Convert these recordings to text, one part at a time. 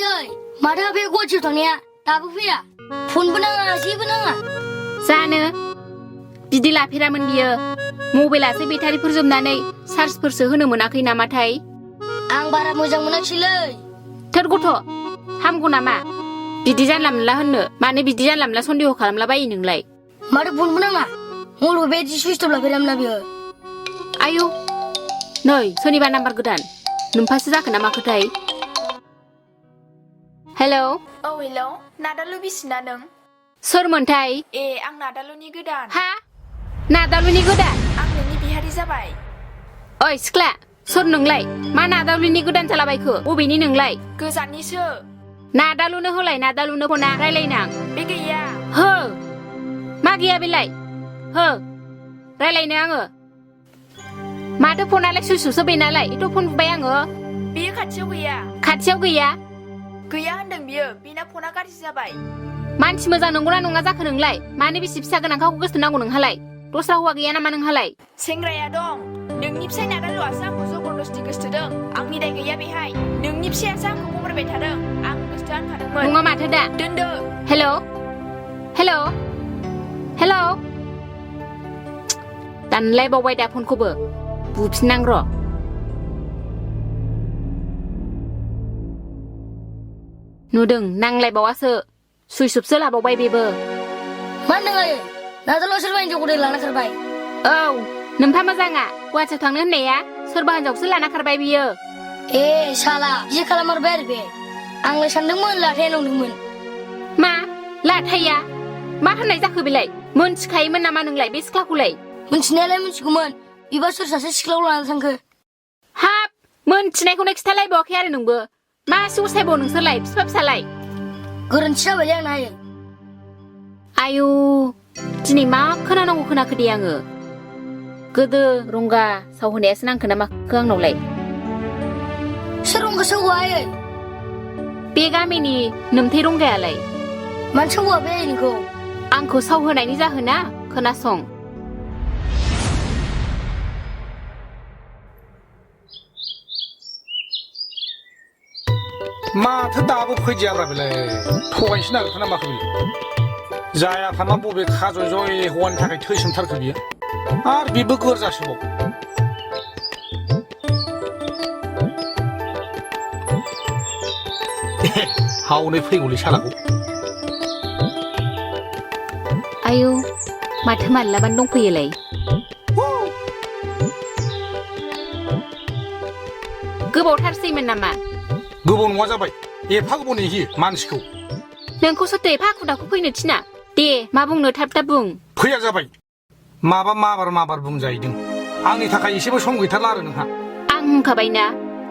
ơi, mà thưa về cô chịu thằng nè, ta bút phía, phun bên nào, xí bên nào. Sana, बिदि लाफेरामोन बियो मबाइलासो बेटारिफोर जोबनानै चार्जफोरसो होनो मोनाखै नामाथाय आं बारा मोजां मोनाखिसैलै थोर गथ' हामगौ नामा बिदि जानला मोनला होननो मानो बिदि जानला मोनला सन्देह खालामला बायो नोंलाय माथो फनबो नाङा मबाइलबो बेबायदि सुइच अफ लाफेरामोन ना बियो आयौ नै सोरनिबा नाम्बार गोदान नोमफासो जाखो ना माखोथाय हेलौ औ हेलौ नादालु बिसिना नों सोरमोनथाय ए आं नादालुनि गोदान हा नादालुनि गोदान आं नोंनि बिहारि जाबाय ओइ सिख्ला सोर नोंलाय मा नादालुनि गोदान जालाबायखो बबेनि नोंलाय गोजाननिसो नादालुनो होलाय नादालुनो फना रायलायनां बे गैया हो मा गैया बेलाय हो रायलायनो आङो माथो फनालाय सुसुसो बेनालाय एथ' फन बुबाय आङो बियो खाथियाव गैया गैया होनदों बियो बिना फना गाज्रि जाबाय मानसि मोजां नंगौना नङा जाखो नोंलाय मानो बिसि फिसा गोनांखाखौ गोसोथोनांगौ नोंहालाय दस्रा हौवा गैया नामा नोंहालाय सेंग्राया दं नोंनि फिसाय नादालुआसो आंखौ जबरदस्ति गोसोथोदों आंनि दाय गैया बेहाय नोंनि फिसायासो आंखौ खबरबाय थादों आं गोसोथोआनखादोंमोन नङा माथो दा दोनदो हेलौ हेलौ हेलौ दानलायबावबाय दा फनखौबो बुफिननां र' नुदों नांलायबावासो सुइसअफसो लाबावबाय बेबो मा नोंलाय नाजाला सोरबा हिन्जावखौ दै लाना खारबाय औ नोमफा मोजाङा गुवाहाटियाव थांनो होननाया सोरबा हिन्जावसो लाना खारबाय बियो ए साला बिदि खालामारबाय आरो बे आंलाय सानदोंमोन लाथाया नंदोंमोन मा लाथाया मा होननाय जाखो बेलाय मोनथिखायोमोन नामा नोंलाय बे सिख्लाखौलाय मोनथिनायालाय मोनथिगौमोन बिबा सोर सासे सिख्लाखौ लाना थांखो हाब मोनथिनायखौनो खिथालायबावाखै आरो नोंबो मासि उसायबाव नोंसोरलाय बिफा फिसालाय गोरोन्थि जाबायलै आंना हायो आयु दिनै मा खोनानांगौ खोनाखो दे आङो गोदो रंगा सावहोनायासो नांखो ना माखो आंनावलाय सोर रंगा सावो आयै बे गामिनि नोमथै रंगायालाय मानो सावो बे आयै नोंखौ आंखौ सावहोनायनि जाहोना खोनासं माथो दाबो फैदियाब्रा बेलाय थगायनोसो नागिरखो ना माखो बेलाय जायाफ्रामा बबे खाजय जय हौवानि थाखाय थैसोमथारखो बियो आरो बेबो गोरजासोबाव हावनै फैगौलै सालाखौ आयु माथो मालाबानो दंफैयोलाय गोबावथारसैमोन नामा गोबाव नङा जाबाय एफा गोबाव नेहैयो मानसिखौ नोंखौ सोरथो एफा हाखु दाखु फैनो थिना दे मा बुंनो थाब थाब बुं फैया जाबाय माबा माबार बुंजाहैदों आंनि थाखाय एसेबो सम गैथारला आरो नोंहा आं होनखाबायना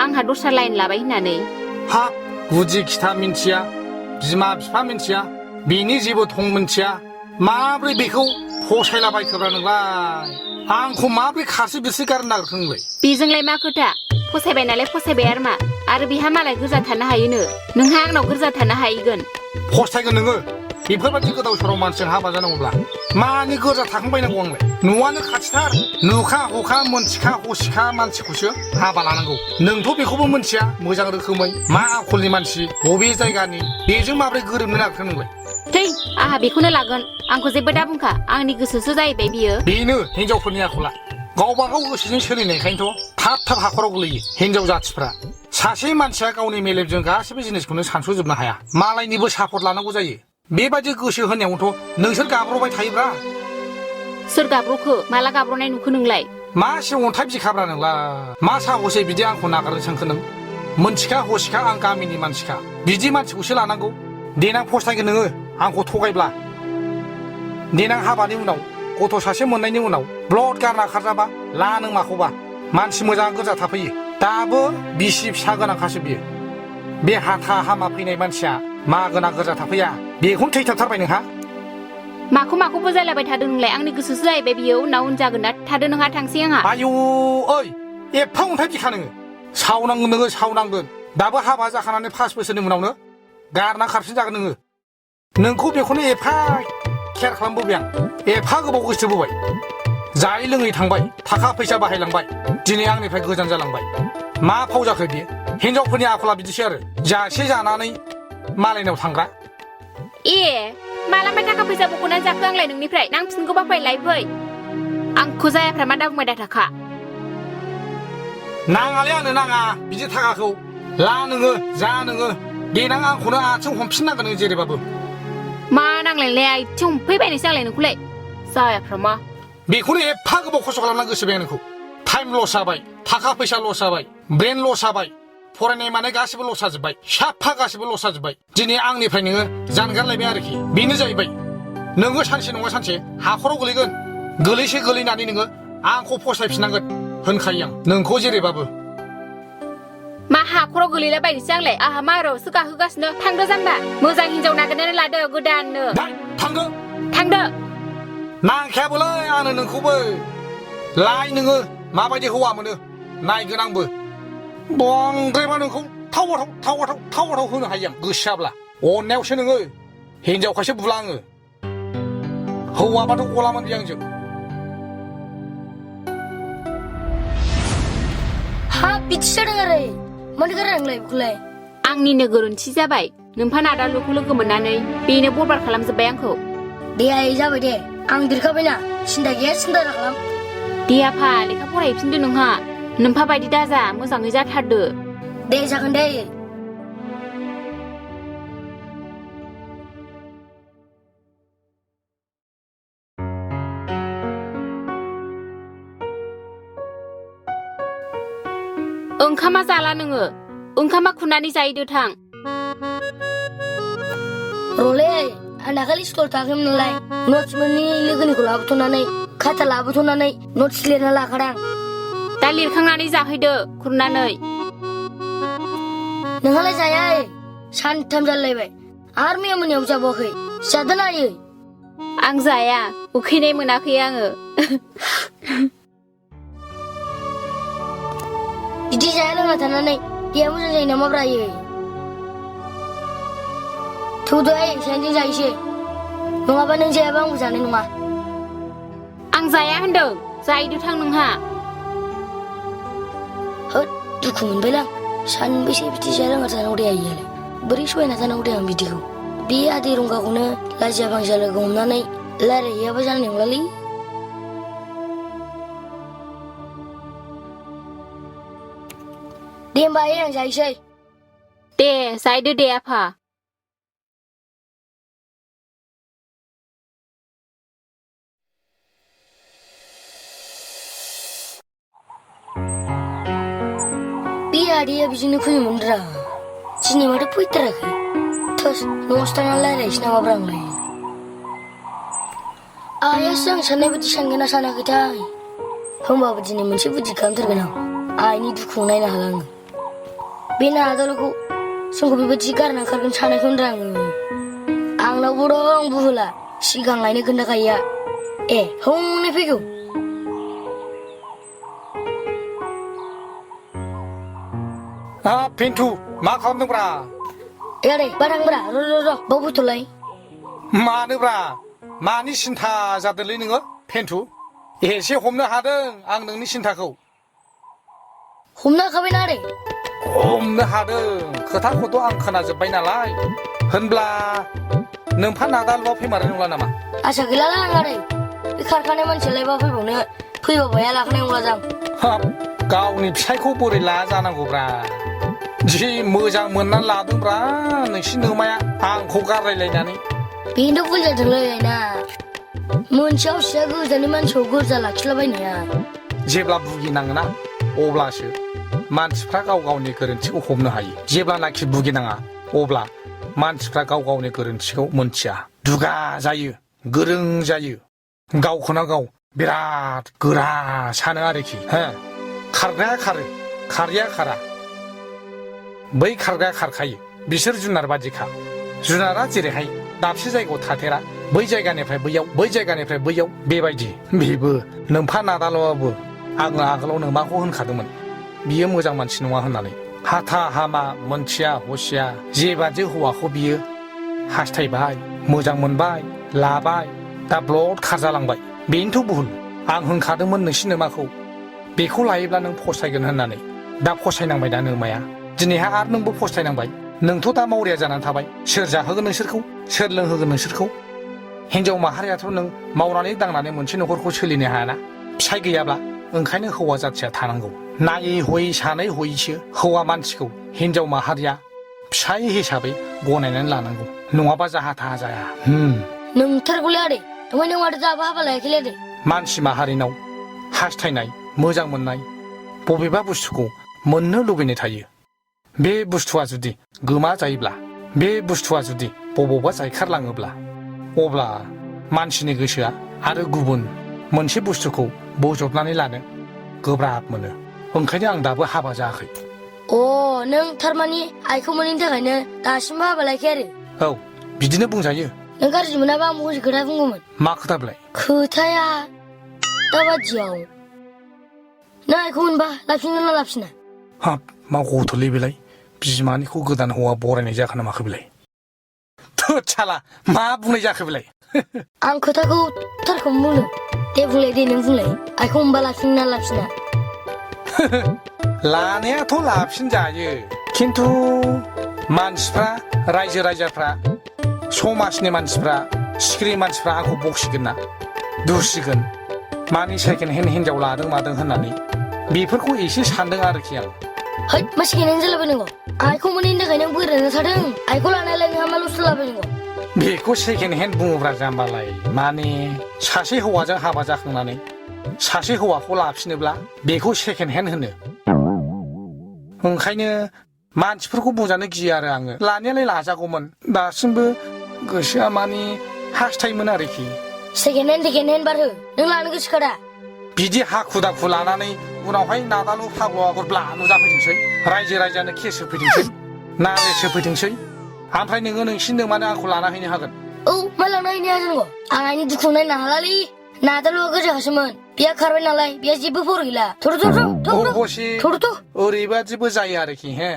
आंहा दस्रा लाइन लाबाय होननानै हा गुदि खिथा मिन्थिया बिमा बिफा मिन्थिया बिनि जेबो थं मिन्थिया माब्रै बेखौ फसायलाबायखोब्रा नोंलाय आंखौ माब्रै खारसि बिरसि गारनो नागिरखो नोंलाय बेजोंलाय मा खोथा फसायबाय नालाय फसायबाय आरो मा आरो बेहा मालाय गोरजा थानो हायोनो नोंहा आंनाव गोरजा थानो हाहैगोन फसायगोन नोङो बेफोरबायदि गोदाव सोराव मानसिजों हाबा जानांगौब्ला मानि गोरजा थाखांबायनांगौ आंलाय न'आनो खाथिथार नुखा हखा मोनथिखा हसिखा मानसिखौसो हाबा लानांगौ नोंथ' बेखौबो मोनथिया मोजां रोखोमै मा आखलनि मानसि बबे जायगानि बेजों माब्रै गोरोबनो नागिरखो नोंलाय थै आंहा बेखौनो लागोन आंखौ जेबो दा बुंखा आंनि गोसोसो जाहैबाय बियो बेनो हिनजावफोरनि आखला गावबा गाव गोसोजों सोलिनायखायनोथ' थाब हाखराव गोलैयो हिनजाव जाथिफ्रा सासे मानसिया गावनि मेलेमजों गासैबो जिनिसखौनो सानस'जोबनो हाया मालायनिबो सापर्ट लानांगौ जायो बेबायदि गोसो होनायावथ' नोंसोर गाब्रबाय थायोब्रा सोर गाब्र'खो माला गाब्र'नाय नुखो नोंलाय मा एसे अन्थाइ बिखाब्रा नोंलाय मा साहसै बिदि आंखौ नागारनो सानखो नों मोनथिखा हसिखा आं गामिनि मानसिखा बिदि मानसिखौसो लानांगौ देनां फस्थायगोन नोङो आंखौ थगायब्ला देनां हाबानि उनाव गथ' सासे मोननायनि उनाव ब्लड गारना खारजाबा ला नों माखौबा मानसि मोजां गोरजा थाफैयो दाबो बिसि फिसा गोनांखासो बियो बे हाथा हामा फैनाय मानसिया मा गोनां गोरजा थाफैया बेखौनो थैथाबथारबाय नोंहा माखौ बुजायलाबाय थादों नोंलाय आंनि गोसोसो जाहैबाय बियो उनाव उन जागोन ना थादो नोंहा थांसै आंहा आयु ओइ एफा अन्थाइ बिखा नोङो सावनांगोन नोङो सावनांगोन दाबो हाबा जाखानानै 5 बोसोरनि उनावनो गारना खारफिनजागोन नोङो नोंखौ बेखौनो एफा केयार खालामबोबाय आं एफा गोबाव गोसोबोबाय जायै लोङै थांबाय थाखा फैसा बाहायलांबाय दिनै आंनिफ्राय गोजान जालांबाय मा फाव जाखो बियो हिनजावफोरनि आखला बिदिसो आरो जासे जानानै मालायनाव थांग्रा ए मालाबा थाखा फैसा बख'नानै जाखो आंलाय नोंनिफ्राय नांफिनगौबा फै लायफै आंखौ जायाफ्रा मा दा बुंबाय दा थाखा नाङालै आंनो नाङा बिदि थाखाखौ ला नोङो जा नोङो देनां आंखौनो आथिं हमफिननांगोन नों जेरैबाबो मा नांलायलाय आथिं हमफैबायनोसै आंलाय नोंखौलाय जायाफ्रा मा बेखौनो एफा गोबाव खस्थ' खालामना गोसोबाय आं नोंखौ टाइम लस जाबाय थाखा फैसा लस जाबाय ब्रेन लस जाबाय फरायनाय मानाय गासिबो लस जाजोब्बाय साफा गासिबो लस जाजोब्बाय दिनै आंनिफ्राय नोङो जानगारलायबाय आरोखि बेनो जाहैबाय नोङो सानसे नङा सानसे हाखराव गोलैगोन गोलैसे गोलैनानै नोङो आंखौ फसायफिननांगोन होनखायो आं नोंखौ जेरैबाबो मा हाखराव गोलैला बायनोसै आंलाय आहा मा र'सो गाहोगासिनो थांदो जाम्बा मोजां हिनजाव नागिरनानै लादो गोदाननो थांदो थांदो नांखायाबोलै आंनो नोंखौबो लाय नोङो माबायदि हौवा मोनो नायगोन आंबो बांद्रायबा नोंखौ थाव होनो हायो आं गोसो जाब्ला अननायावसो नोङो हिनजावखायसो बुला आङो हौवाबाथ' गलामोन बे आंजों हा बिदिसो जादों आरो मानो गारा नोंलाय बेखौलाय आंनिनो गोरोन्थि जाबाय नोमफा नादालुखौ लोगो मोननानै बेनो बरबाद खालामजोब्बाय आंखौ दे आइ जाबाय दे आं देरखाबायना सिन्था गैया सिन्था खालाम दे आफा लेखा फरायफिनदो नोंहा नोमफा बायदि दाजा मोजाङै जाथारदो दे जागोन दे ओंखामा जाला नोङो ओंखामा खुरनानै जाहैदो थां र'लै आं दाखालि स्कुलाव थाङाखैमोन नालाय नट्स मोननि लोगोनिखौ लाबोथ'नानै खाथा लाबोथ'नानै नट्स लिरना लाखादां दा लिरखांनानै जाहैदो खुरनानै नोंहालाय जाया सानथाम जालायबाय आरो मैया मोनायाव जाबावाखै जादों आयै आं जाया उखैनाय मोनाखै आङो बिदि जाया लोंना थानानै देहा मोजां जायो नामाब्रा आयै थौदो आयै सानैजों जायोसै नङाबा नों जायाबा आंबो जानाय नङा आं जाया होनदों जाहैदो थां नोंहा होद दुखु मोनबायलां सानबैसे बिदि जाया लोंना थानांगौ दे आयैयालाय बोरै सहायना थानांगौ दे आं बिदिखौ बे आदै रंगाखौनो लाजिया फांजिया लोगो हमनानै रायलायहैयाबा जानाय नंलालै दे होमबा आयै आं जायोसै दे जाहैदो दे आफा बे आदैया बिजोंनो फैयोमोनरा दिनै माथो फैथाराखै थोस न'आवसो थांनानै रायलायहैसै नामाब्रा आंलाय आइयासो आं साननाय बायदि सानगोन ना सानाखैथाय होमबाबो दिनै मोनसे बुद्धि खालामथारगोन आं आइनि दुखुखौ नायनो हाला आङो बे नाजालुखौ जोंखौ बेबायदि गारना खारगोन सानायखौ होनदों आङो आंनावबो दं बुहुला सिगाङायनो खोन्थाखायैया हनै फैगौ पिन्टु मा खालामदोंब्रा आदै बा थांब्रा र' बाव फैथ'लाय मानोब्रा मानि सिन्था जादोंलै नोङो पिन्टु एसे हमनो हादों आं नोंनि सिन्थाखौ हमनो हाखाबायना आदै हमनो हादों खोथाखौथ' आं खोनाजोब्बाय नालाय होनब्ला नोमफा नादालुआ फैमारनाय नंला नामा आसा गैलाला आं आदै बे खारखानाय मानसियालाय बा फैबावनो फैबा भया लाखानाय नंला जां हाब गावनि फिसायखौ बोरै लाजानांगौब्रा जि मोजां मोननानै लादोंब्रा नोंसि नोमाया आंखौ गारलायलायनानै बेनोथ' भुल जादोंलै ना मोनसे आवसिया गोजाननि मानसिखौ गोरजा लाखिलाबायनाया जेब्ला भुगिनाङोना अब्लासो मानसिफ्रा गाव गावनि गोरोन्थिखौ हमनो हायो जेब्लानाखि भुगिनाङा अब्ला मानसिफ्रा गाव गावनि गोरोन्थिखौ मोनथिया दुगा जायो गोरों जायो गावखौनो गाव बिराद गोरा सानो आरोखि खारग्राया खारो खारैया खारा बै खारग्राया खारखायो बिसोर जुनार बादिखा जुनारा जेरैहाय दाबसे जायगायाव थाथेरा बै जायगानिफ्राय बैयाव बै जायगानिफ्राय बैयाव बेबायदि बेबो नोमफा नादालुआबो आङो आगोलाव नोमाखौ होनखादोंमोन बियो मोजां मानसि नङा होननानै हाथा हामा मोनथिया हसिया जेबादि हौवाखौ बियो हास्थायबाय मोजां मोनबाय लाबाय दा ब्लड खारजालांबाय बेनोथ' भुल आं होनखादोंमोन नोंसि नोमाखौ बेखौ लायोब्ला नों फसायगोन होननानै दा फसायनांबाय दा नोमाया दिनैहा आरो नोंबो फस्थायनांबाय नोंथ' दा मावरिया जानानै थाबाय सोर जाहोगोन नोंसोरखौ सोर लोंहोगोन नोंसोरखौ हिनजाव माहारियाथ' नों मावनानै दांनानै मोनसे न'खरखौ सोलिनो हायाना फिसाय गैयाब्ला ओंखायनो हौवा जाथिया थानांगौ नायै हयै सानै हयैसो हौवा मानसिखौ हिनजाव माहारिया फिसाय हिसाबै गनायनानै लानांगौ नङाबा जाहा थाहा जाया नोंथारगौलै आदै ओमफ्राय नों माथो दाबो हाबा लायाखैलै आदै मानसि माहारिनाव हास्थायनाय मोजां मोननाय बबेबा बुस्थुखौ मोननो लुबैनाय थायो बे बुस्थुआ जुदि गोमा जायोब्ला बे बुस्थुआ जुदि बबावबा जायखारलाङोब्ला अब्ला मानसिनि गोसोआ आरो गुबुन मोनसे बुस्थुखौ बोजबनानै लानो गोब्राब मोनो ओंखायनो आं दाबो हाबा जायाखै अ नों थारमानि आइखौ मोनैनि थाखायनो दासिमबो हाबा लायाखै आरो औ बिदिनो बुंजायो नों गाज्रि मोनाबा आं फंसे खोथा बुंगौमोन मा खोथा बेलाय खोथाया दाबादियाव नों आइखौ मोनबा लाफिनगोन ना लाफिना हाब मा गथ'लै बेलाय बिमानिखौ गोदान हौवा बरायनाय जाखो ना माखो बेलाय थोद साला मा बुंनाय जाखो बेलाय आं खोथाखौ थारखौनो बुंनो दे बुंलाय दे नों बुंलाय आइखौ मोनबा लाफिनगोन ना लाफिना लानायाथ' लाफिन जायो खिन्थु मानसिफ्रा रायजो राजाफ्रा समाजनि मानसिफ्रा सिखिरि मानसिफ्रा आंखौ बखिगोन ना दुसिगोन मानि सेकेन्ड हेन्ड हिनजाव लादों मादों होननानै बेफोरखौ एसे सानदों आरोखि आं है मा सेकेन्ड हेन्ड जालाबायनांगौ आइखौ मोनैनि थाखाय नों बोरायना थादों आइखौ लानायलाय नोंहा मा लस जालाबायनांगौ बेखौ सेकेन्ड हेन्ड बुङोब्रा जाम्बालाय माने सासे हौवाजों हाबा जाखांनानै सासे हौवाखौ लाफिनोब्ला बेखौ सेकेन्ड हेन्ड होनो ओंखायनो मानसिफोरखौ बुंजानो गियो आरो आङो लानायालाय लाजागौमोन दासिमबो गोसोआ माने हास्थायोमोन आरोखि सेकेन्ड हेन्ड बार हो नों लानो गोसोखा दा बिदि हाखु दाखु लानानै उनावहाय नादालु फाग्ला गुरब्ला नुजाफैथोंसै रायजो राजानो केस होफैथोंसै नालिस होफैथोंसै ओमफ्राय नोङो नोंसिनि मानो आंखौ लाना हैनो हागोन औ मा लाना हैनो हागोन आं आइनि दुखु नायनो हालालै नादालुआ गोजाखासोमोन बिया खारबाय नालाय बिया जेबो फर गैला अबसे ओरैबादिबो जायो आरोखि हे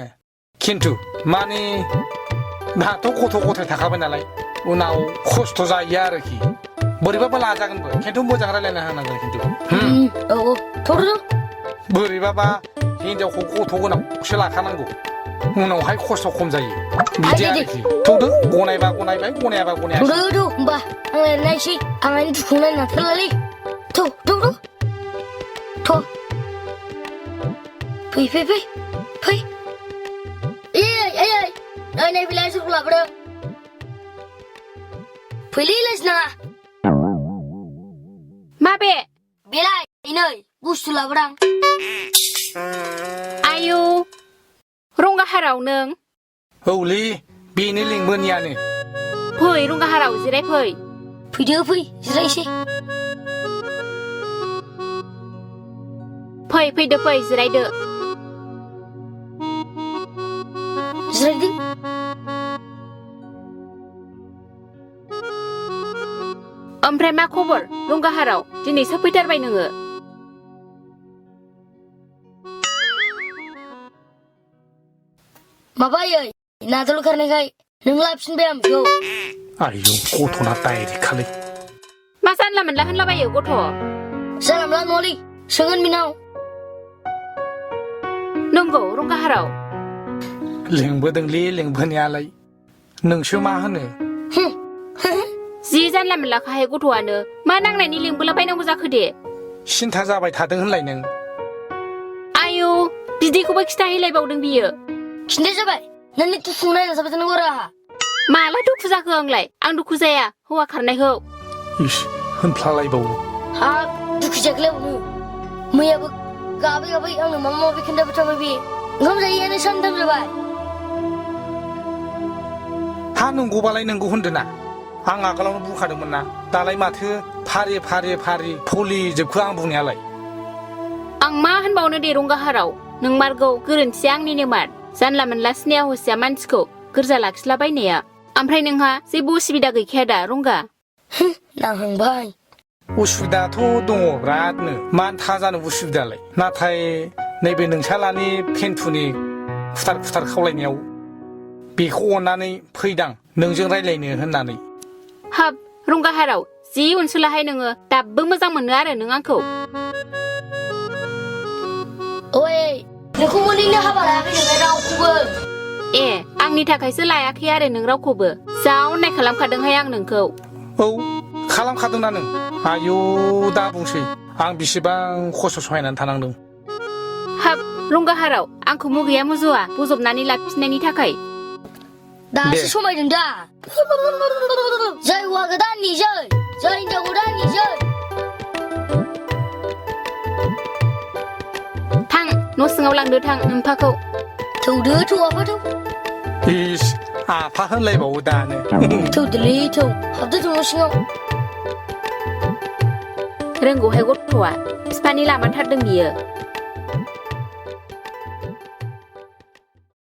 खिन्थु माने दाथ' गथ' गथाय थाखाबाय नालाय उनाव खस्थ' जायो आरोखि बोरैबाबा लाजागोनबो खिन्थु मोजां रायलायना होनांगोन खिन्थु बोरैबाबा हिनजावखौ गथ' गोनांसो लाखानांगौ उनावहाय खस्थ' खम जायो बिदि आरोखि थौदो गनायबा गनायबाय गनायाबा गनायासै होमबा आं नायसै आं आइनि दुखु नायनो हाथारलालै फै नै बिलाइ सोरखौ लाबोदों फैलै लाजिनाङा माबे बेलाय नै बुस्थु लाबोदां आयौ रंगाहाराव नों औलै बेनो लिंबोनियानो फै रंगाहाराव जिराय फैदो फै जिरायसै फैदो जिरायदो जिरायदो ओमफ्राय मा खबर रंगाहाराव दिनै सफैथारबाय नोङो माबायै नादाल खारनायखाय नों लाफिनबाय आं बेखौ आयौ गथ'ना डाइरेक्ट खालै मा जानला मोनला होनलाबायो गथ' जानला मोनला नङालै सोंगोन बिनाव नंगौ रंगाहाराव लिंबोदोंलै लिंबोनायालाय नोंसो मा होनो जि जानला मोनलाखाहाय गथ'आनो मा नांनायनि लिंबोला बायनांगौ जाखो दे सिन्था जाबाय थादों होनलाय नों आयौ बिदिखौबो खिथाहैलायबावदों बियो खिन्थाया जाबाय नोंनि दुखु नायना थाबाय थानांगौ आरो आंहा माला दुखु जाखो आंलाय आं दुखु जाया हौवा खारनायखौ इस होनफ्लालायबावो हाब दुखु जाखैलायबावनो मैयाबो गाबै आंनो माबा माबि खोन्थाबाय थाबाय बे ओंखाम जायैयानो सानथाम जाबाय हा नंगौबालाय नंगौ होनदों ना आं आगोलावनो बुंखादोंमोन ना दालाय माथो फारि फलिजोबखो आं बुंनायालाय आं मा होनबावनो दे रंगाहाराव नों मारगौ गोरोन्थिया आंनिनो मार जानला मोनला स्नेहा हसिया मानसिखौ गोरजा लाखिलाबायनाया ओमफ्राय नोंहा जेबो उसुबिदा गैखाया दा रंगा नांहांबाय उसुबिदाथ' दङ बिरादनो मानो था जानो उसुबिदालाय नाथाय नैबे नोंसालानि फेन्थुनि खुथार खावलायनायाव बेखौ अननानै फैदां नोंजों रायलायनो होननानै हाब रंगाहाराव जि अनसुलाहाय नोङो दाबो मोजां मोनो आरो नों आंखौ ओइ नोंखौ मोनैनो हाबा लायाखै नोङो रावखौबो ए आंनि थाखायसो लायाखै आरो नों रावखौबो जा अननाय खालामखादोंहाय आं नोंखौ औ खालामखादोंना नों आयौ दा बुंसै आं बिसिबां खस्थ' सहायनानै थानांदों हाब रंगाहाराव आंखौ मुगैया मुजुवा बजबनानै लाखिनायनि थाखाय दासो समायदों दा जै हौवा गोदाननि जै हिनजाव गोदाननि जै थां न' सिङाव लांदो थां नोम्फाखौ थौदो थौआबा थौ इस आफा होनलायबावो दानो थौदोलै थौ हाबदो थौ न' सिङाव रोंगौहाय गथ'आ बिफानि लामाथारदों बियो